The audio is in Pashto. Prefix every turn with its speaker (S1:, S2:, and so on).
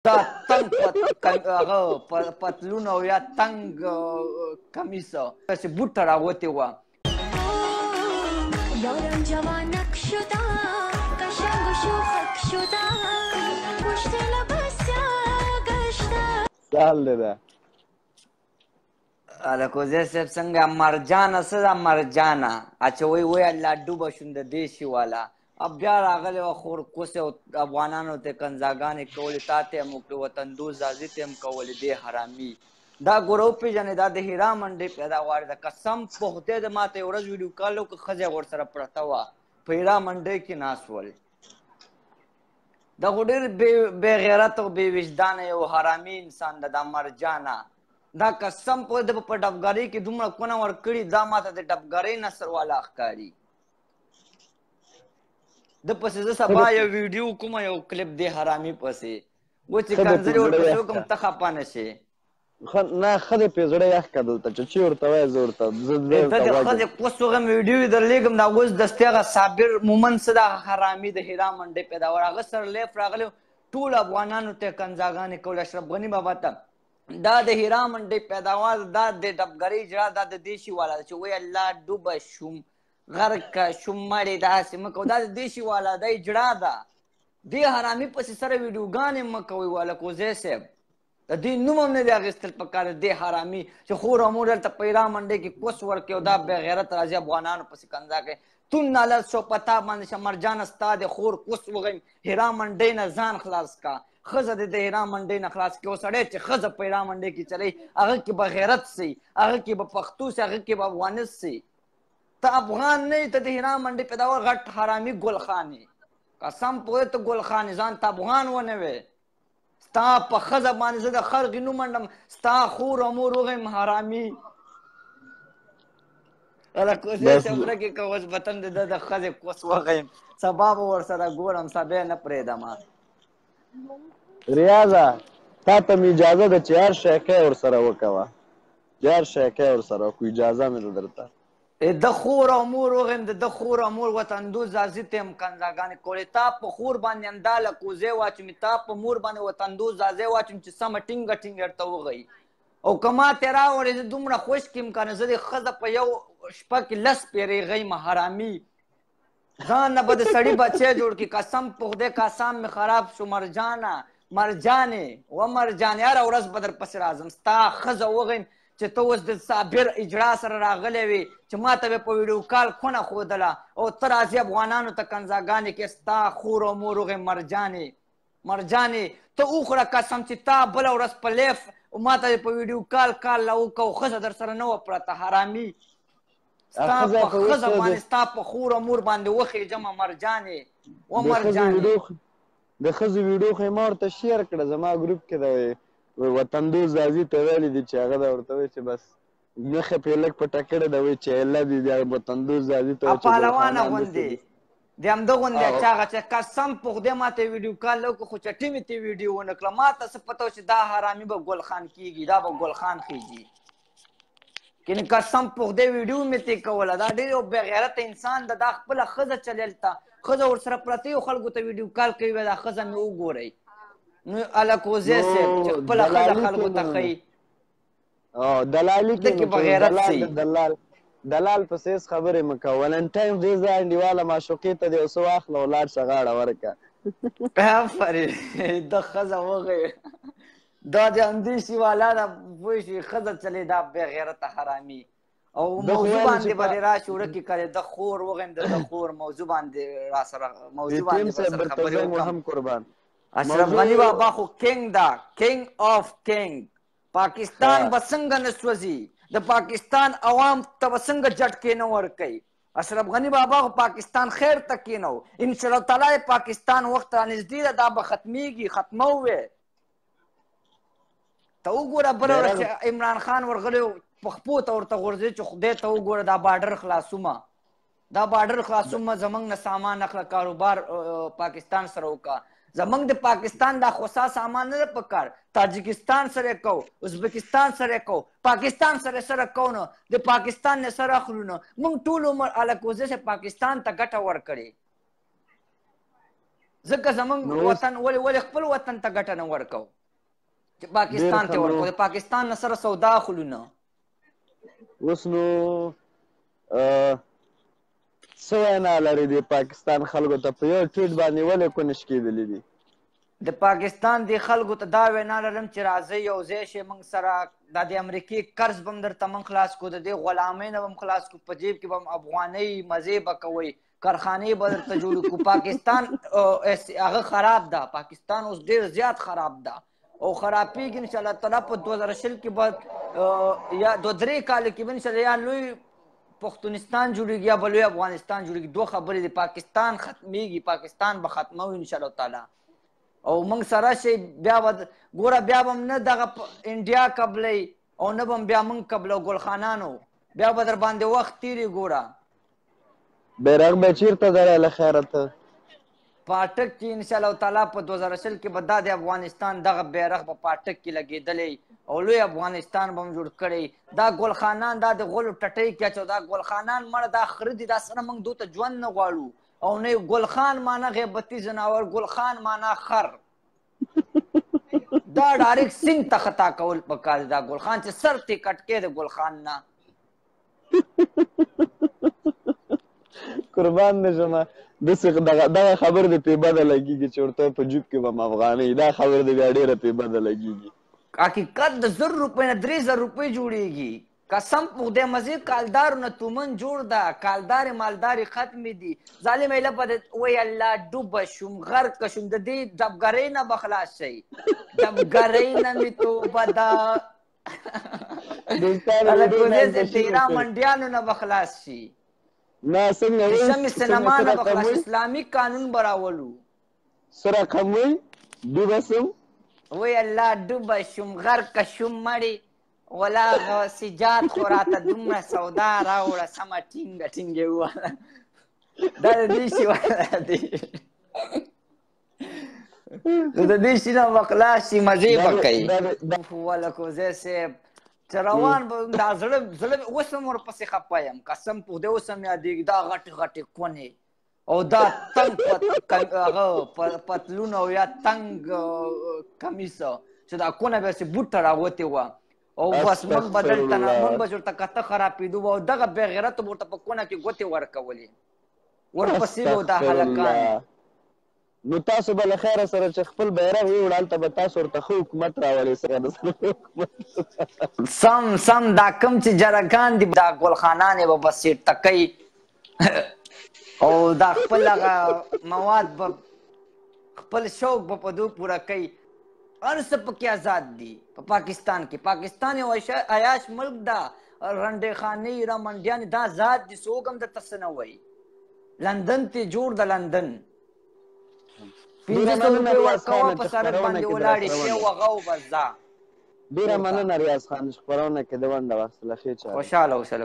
S1: دا تنګ هغه پتلون او یا تنګ کمیس داسې بوټه راوتې وه.
S2: یارم جوانک شده قشنگ و شوخک شده پشت لباس گشته.
S3: سال دی ده.
S1: الکوزی صاحب څنګه؟ مرجانه څه ده مرجانه؟ اچوي وی الله ډوبه شوم د دې شي والا بیا راغلی وه خور کوسې او افغانانو ته کنځاګانې کولې، تا ته هم وکړې، وطندوست ځاځي ته هم کولې. دې حرامي دا ګوره وپېژنې، دا د هیرا منډې پیداوار ده. قسم په خدای د ما ته یوه ورځ ویډیو کال وکړ، ښځه ورسره پرته وه، په هیرا منډۍ کې ناست ول. دا خو ډېر بې غیرت او بې وجدانه یو حرامي انسان ده دا مرجانه. دا قسم په ده په ډبګرۍ کې دومره کونه ورکړي، دا ماته د ډبګرۍ نصر والا ښکاري. د پسې زه سبا یو ویډیو کوم، یو کلیپ دی حرامي پسې و چې کنځلې ورپسې وکړم، ته خفه نه شې.
S3: نه ښه دی پې زړه یخ که دلته چې چی ورته وایې، زه ورته زه
S1: ته د ښځې کوس وغیم. ویډیو یې درلېږم. دا اوس دستي هغه صابر مومن څه د حرامي د هیرا منډۍ پیداوار هغه سره لیف راغلی، ټول افغانانو ته کنځاګانې کولې، اشرف غني بابا ته. دا د هیرا منډۍ پیداوار، دا د ډبګرۍ اجرا، دا د دې شي والا چې وایي الله ډوبه شوم غرق شوم مړې داسې مه کوه، دا د دې شي والا دا اجرا ده. دې حرامي پسې سره ویډیوګانې مه کوئ والا کوزی صاحب، د دې نوم هم نه دی اخیستل پکار. دې حرامي چې خور او مور دلته په ایران منډۍ کې کوس ورکوي او دا بېغیرت راځي افغانانو پسې کنځا کوي. تون نالت شو په تا باندې شه مرجانه، ستا د خور کوس وغیم. هیرا منډۍ نه ځان خلاص کا، ښځه دې د هیرا منډۍ نه خلاص کړي. او سړی چې ښځه په هیرا منډۍ کې چلوي هغه کې به غیرت سي، هغه کې به پښتو سي، هغه کې به افغانیت سي. ته افغان نه یې، ته د هیرا منډۍ پیداوار غټ حرامي ګل خان یې. قسم په ته ګل خان یې، ځان ته افغان ونه وې. ستا په ښځه باندې زه د خر غینو منډم، ستا خور او مور وغیم حرامي. ولا کوزې
S3: بس
S1: چې عمره کې که اوس وطن د ده د ښځې کوس وغیم، سبا به ورسره ګورم، سبا یې نه پرېږدم.
S3: ریاضه تا ته مې اجازه ده چې هر شی کوې ورسره وکوه، چې هر شی کوې ورسره وکړو، اجازه مې ده درته.
S1: د خور او مور وغیم، د ده خور او مور وطندوست ځاځي ته هم کنځاګانې کولې. تا په خور باندې همدا له کوزې واچوم، تا په مور باندې وطندوست ځاځی واچوم چې سمه ټینګه ټینګه درته وغیي. او که ما ته راوړې زه دومره خوشک یم که نه، زه د ښځه په یو شپه کې لس پیرې غیم حرامي. ځان نه به د سړي بچی جوړ کړي. قسم په خدای قسم مې خراب شو. مرجانه مرجانې و مرجانې، هره ورځ به درپسې راځم، ستا ښځه وغیم چې ته اوس د صابر اجرا سره راغلی وې چې ما ته به په ویډیو کال کونه ښودله او ته راځې افغانانو ته کنځاګانې کې. ستا خور او مور وغیم مرجانې مرجانې، ته وخوره قسم چې تا بله ورځ په لیف ما ته په ویډیو کال کال لا وکړه او ښځه در سره نه وه پرته حرامي. ستا
S3: ښځه
S1: په
S3: خو اوس
S1: ښځه
S3: د
S1: باندې، ستا په خور او مور باندې وخېژمه مرجانې و
S3: د ښځې
S1: مرجانې.
S3: ویډیو د ښځې ویډیو خو یې ما ورته شیر کړه زما ګروپ کې ده، وایي وطندوست ځاځي ته ویلي دي چې هغه دا ورته وایي چې بس مخه پرې لږ پټه کړې ده، وایي چې ایله دي بیا وطندوست ځاځي ته وایي چې
S1: پهلوانه
S3: ګلخانان داسې
S1: غوندې
S3: دي.
S1: د همده غوندې
S3: او
S1: چاغه چې قسم په خدای ما ته ویډیو کال وکړ خو چټي مې ته ویډیو ونه کړه. ما ته څه پته وه چې دا حرامي به ګل خان کېږي، دا به ګل خان خېږي. کینې قسم په خدای ویډیو مې ترې کوله. دا ډېر یو بېغیرته انسان ده، دا خپله ښځه چلېل ته ښځه ورسره پرته یو خلکو ته ویډیو کال کوي، دا ښځه مې وګورئ. نو الکوزی
S3: نو
S1: صاحب چې خپله ښځه
S3: دلالی کې
S1: خلکو ته
S3: نو
S1: ښیي
S3: او دلالی
S1: ده
S3: کې
S1: کې
S3: نو
S1: به
S3: چې
S1: غیرت
S3: دلال
S1: سي.
S3: د دلال دلال په سیس خبرې مه کوه. ولنټاین دې ځای انډیواله معشوقې ته دې یو څه واخله او لاړ شه غاړه ورکه.
S1: آفرین د ښځه وغیې، دا د همدې شي والا ده، پوه شوې؟ ښځه چلې دا بېغیرته حرامي. او
S3: ده خو
S1: موضوع
S3: ویل چې
S1: باندې به
S3: په
S1: دې راشي ورکې کړې، د خور وغیم، د خور موضوع باندې را سره موضوع
S3: ټیم
S1: باندې به
S3: صاحب
S1: سره
S3: درته
S1: خبرې
S3: زنګ
S1: وکړم.
S3: وهم قربان.
S1: اشرف
S3: موضوع
S1: غني بابا خو کینګ ده، کینګ آف کینګ. پاکستان
S3: ښه
S1: به څنګه نه سوځي، د پاکستان عوام ته به څنګه جټکې نه ورکوي. اشرف غني بابا خو پاکستان خیر ته کینو، ان شاء الله تعالی پاکستان وخت را نږدې ده، دا به ختمیږي، ختموي. ته وګوره بله ورځ
S3: بیرغ
S1: چې عمران خان ورغلی په خپو ته ورته غورځي چې خدای ته وګوره دا بارډر خلاصومه، دا بارډر خلاصومه، زمونږ نه سامان اخله، کاروبار پاکستان سره وکړه. زمونږ د پاکستان دا خوسا سامان نه ده پکار، تاجکستان سره کو، ازبکستان سره کو، پاکستان سره سره کو، نو د پاکستان نه سره اخلو. نو مونږ ټول عمر الکوزه سه پاکستان ته ګټه ورکړي. ځکه زمونږ وطن ولې ولې خپل وطن ته ګټه نه ورکو چې پاکستان ته ورکو، د پاکستان نه سره سودا اخلو نه.
S3: اوس نو څه وینا لرې د پاکستان خلکو ته؟ په یو ټویټ باندې ولې کونش کېدلي دي؟
S1: د پاکستان د خلکو ته دا وینا لرم چې راځئ یو ځای شئ موږ سره، دا د امریکې قرض به هم درته موږ خلاص کړو، د دې غلامۍ نه به هم خلاص کړو، په جیب کې به هم افغانۍ مزې به کوئ، کارخانې به درته جوړې کړو. پاکستان هغه خراب ده، پاکستان اوس ډېر زیات خراب ده او خرابېږي ان شاء الله تعالی. په 2020 کې به یا 2-3 کالو کې به ان شاء الله یا لوی پښتونستان جوړېږي یا به لوی افغانستان جوړېږي. دوه خبرې دي، پاکستان ختمېږي، پاکستان به ختموي ان شاء الله تعالی. او موږ سره شئ، بیا به ګوره بیا به نه دغه انډیا قبلوي او نه به بیا موږ قبلو ګلخانانو، بیا به در باندې وخت تېري. ګوره
S3: بیرغ به چېرته درې له خیره ته؟
S1: پاټک کې ان شاء الله تعالی په 2020 کې به دا د افغانستان دغه بیرغ به پاټک کې لګېدلی او لوی افغانستان به هم جوړ کړی. دا ګلخانان دا د غولو ټټۍ کې اچو، دا ګلخانان مړه دا خره دي، دا سره موږ دوی ته ژوند نه غواړو. او نه ګلخان معنا غیبتي ځناور، ګلخان معنا خر، دا ډایرکټ سیند ته خطا کول پکار دي. دا ګلخان چې سر ترې کټ کې د ګلخان نه.
S3: قربان دې شم، داسې دغه خبر دې پې بده لګېږي چې ورته په جوب کې به هم افغانۍ، دا خبر دې بیا ډېره پې بده لګېږي.
S1: حقیقت د 1000 روپۍ نه 3000 روپۍ جوړېږي. قسم په خدای مزې کالدارو نه تومن جوړ ده، کالدارې مالدارې ختمې دي. ظالم ایله په وایي الله ډوبه شوم غرق شوم، د دې ډبګرۍ نه به خلاص شئ، ډبګرۍ نه مې توبه ده. الکوزی صاحب د ایران منډیانو نه به خلاص شي،
S3: نه څنګه
S1: د شمې سینما نه به خلاص، اسلامي قانون به راولو.
S3: څه رقم وایي؟ ډوبه شوم،
S1: وایي الله ډوبه شوم غرق شوم مړې، ولا سجاد خو راته دومره سودا راوړه سمه ټینګه ټینګه وواله. دا د دې شي والا دی، نو د دې شي نه به خلاص شي، مزې به کوي. ولکوزی صاحب چې روان به دا زړه زړه اوس هم ورپسې خفه یم، قسم په خدای اوس هم یادېږي. دا غټې غټې کونې او دا تنګ هغه پتلون او یا تنګ کمیس چې دا کونه به هسې بوټه راوتې وه، او بس موږ به دلته نه موږ به ورته کته خرابېدو او دغه بېغیرتو به ورته په کونه کې ګوتې ورکولې، ورپسې به دا هلکان.
S3: نو تاسو به له خیره سره چې خپل بیرغ ویوړ، هلته به تاسو ورته ښه حکومت راولئ.
S1: سم سم دا کوم چې جرګان دي دا ګلخانان یې به بس چېرته کوي او دا خپل هغه مواد به خپل شوق به په دوی پوره کوي. هر څه پکې ازاد دي په پاکستان کې. پاکستان یو عیاش ملک ده، رنډې خانې رمنډیانې دا ازاد دي، څوک هم درته څه نه وایي. لندن ته جوړ ده، لندن 500 روپۍ ورکوه په سړک باندې ولاړې شې وغه او بس ځه.
S3: ډېره مننه ریاض خان چې خپرونه کې د ونډه واخیستله. ښې چارې.
S1: خوشحاله اوسه.